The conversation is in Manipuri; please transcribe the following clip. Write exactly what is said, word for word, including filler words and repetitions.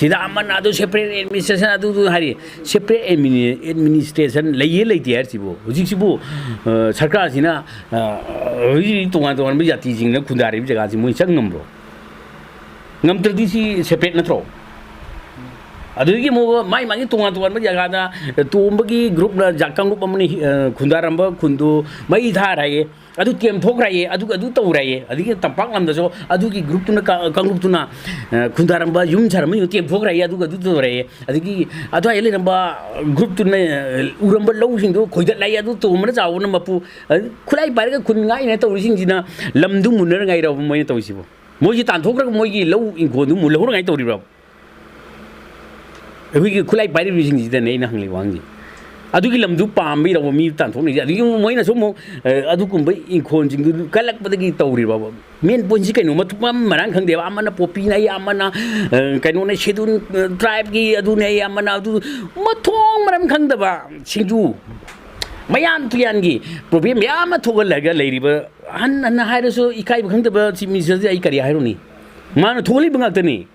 ꯁꯤꯗ ꯑꯃꯅ ꯑꯗꯨ separate administration ꯑꯗꯨꯗꯨ ꯍꯥꯏꯔꯤ꯫ Separate administration ꯂꯩꯌꯦ ꯂꯩꯇꯦ ꯍꯥꯏꯔꯤꯁꯤꯕꯨ? ꯍꯧꯖꯤꯛꯁꯤꯕꯨ, ꯑ, ꯁꯔꯀꯥꯔꯁꯤꯅ, ꯑ, ꯍꯧꯖꯤꯛ ꯇꯣꯉꯥꯟ ꯇꯣꯉꯥꯟꯕ ꯖꯥꯇꯤꯁꯤꯡꯅ ꯈꯨꯟꯗꯥꯔꯤꯕ ꯖꯒꯥꯁꯤ ꯃꯣꯏ ꯆꯪ ꯉꯝꯕ꯭ꯔꯣ? ꯉꯝꯗ꯭ꯔꯗꯤ ꯁꯤ separate ꯅꯠꯇ꯭ꯔꯣ? ꯑꯗꯨꯗꯒꯤ ꯑꯃꯨꯛ ꯃꯥꯏ ꯃꯥꯒꯤ ꯇꯣꯉꯥꯟ ꯇꯣꯉꯥꯟꯕ ꯖꯒꯥꯗ ꯇꯣꯝꯕꯒꯤ ꯒ꯭ꯔꯨꯞꯅ ꯖꯥ-, ꯀꯥꯡꯂꯨꯞ ꯑꯃꯅ ꯍꯤ-, ꯑ, ꯈꯨꯟꯗꯥꯔꯝꯕ ꯈꯨꯟꯗꯨ ꯃꯩ ꯊꯥꯔꯦ ꯍꯥꯏꯌꯦ, ꯑꯗꯨ ꯇꯦꯝꯊꯣꯛꯈ꯭ꯔꯦ ꯍꯥꯏꯌꯦ, ꯑꯗꯨ, ꯑꯗꯨ ꯇꯧꯔꯦ ꯍꯥꯏꯌꯦ꯫ ꯑꯗꯒꯤ ꯇꯝꯄꯥꯛ ꯂꯝꯗꯁꯨ ꯑꯗꯨꯒꯤ ꯒ꯭ꯔꯨꯞꯇꯨꯅ ꯀ-, ꯀꯥꯡꯂꯨꯞꯇꯨꯅ, ꯑ, ꯈꯨꯟꯗꯥꯔꯝꯕ ꯌꯨꯝ ꯁꯥꯔꯝꯕ ꯌꯨꯝ ꯇꯦꯝꯊꯣꯛꯈ꯭ꯔꯦ ꯍꯥꯏꯌꯦ, ꯑꯗꯨꯒ ꯑꯗꯨ ꯇꯧꯔꯦ ꯍꯥꯏꯌꯦ꯫ ꯑꯗꯒꯤ ꯑꯗꯨꯋꯥꯏꯗ ꯂꯩꯔꯝꯕ ꯒ꯭ꯔꯨꯞꯇꯨꯅ, ꯑ, ꯎꯔꯝꯕ ꯂꯧꯁꯤꯡꯗꯨ ꯈꯣꯏꯗꯠꯂꯦ ꯍꯥꯏꯌꯦ, ꯑꯗꯨ ꯇꯣꯝꯕꯅ ꯆꯥꯎꯕꯅ ꯃꯄꯨ, ꯑ, ꯈꯨꯠꯂꯥꯏ ꯄꯥꯏꯔꯒ ꯈꯨꯟ ꯉꯥꯛꯏꯅꯦ ꯇꯧꯔꯤꯁꯤꯡꯁꯤꯅ ꯂꯝꯗꯨ ꯃꯨꯟꯅꯔꯉꯥꯏꯔꯕ ꯃꯣꯏꯅ ꯇꯧꯔꯤꯁꯤꯕꯣ? ꯃꯣꯏꯁꯤ ꯇꯥꯟꯊꯣꯛꯈ꯭ꯔꯒ ꯃꯣꯏꯒꯤ ꯂꯧ ꯏꯪꯈꯣꯜꯗꯨ ꯃꯨꯜꯍꯧꯅꯉꯥꯏ ꯇꯧꯔꯤꯕ꯭ꯔꯣ? ꯑꯩꯈꯣꯏꯒꯤ ꯈꯨꯠꯂꯥꯏ ꯄꯥꯏꯔꯤꯕꯁꯤꯡꯁꯤꯗꯅꯦ ꯑꯩꯅ ꯍꯪꯂꯤꯕ ꯋꯥꯍꯪꯁꯦ꯫ ꯑꯗꯨꯒꯤ ꯂꯝꯗꯨ ꯄꯥꯝꯕꯩꯔꯕ ꯃꯤ ꯇꯥꯟꯊꯣꯛꯅꯩꯁꯦ? ꯑꯗꯨꯒꯤ ꯑꯃꯨꯛ ꯃꯣꯏꯅꯁꯨ ꯑꯃꯨꯛ, ꯑ, ꯑꯗꯨꯒꯨꯝꯕ ꯏꯪꯈꯣꯜꯁꯤꯡꯗꯨ ꯀꯜꯂꯛꯄꯗꯒꯤ ꯇꯧꯔꯤꯕ꯫ Main pointꯁꯤ ꯀꯩꯅꯣ? ꯃꯊꯣꯡ ꯃꯔꯝ ꯈꯪꯗꯦꯕ꯫ ꯑꯃꯅ ꯄꯣꯄꯤꯅ ꯍꯥꯏ, ꯑꯃꯅ, ꯑ, ꯀꯩꯅꯣꯅꯦ, schedule, ꯑ, tribeꯀꯤ ꯑꯗꯨꯅꯦ ꯍꯥꯏ, ꯑꯃꯅ ꯑꯗꯨ, ꯃꯊꯣꯡ ꯃꯔꯝ ꯈꯪꯗꯕ ꯁꯤꯡꯖꯨ꯫ ꯃꯌꯥꯟ ꯇꯨꯌꯥꯟꯒꯤ problem ꯃꯌꯥꯝ ꯑꯃ ꯊꯣꯛꯍꯜꯂꯒ ꯂꯩꯔꯤꯕ, ꯍꯟ ꯍꯟꯅ ꯍꯥꯏꯔꯁꯨ ꯏꯀꯥꯏꯕ ꯈꯪꯗꯕ Chief Ministerꯁꯦ ꯑꯩ ꯀꯔꯤ ꯍꯥꯏꯔꯨꯅꯤ? ꯃꯥꯅ ꯊꯣꯛꯍꯜꯂꯤꯕ ꯉꯥꯛꯇꯅꯤ꯫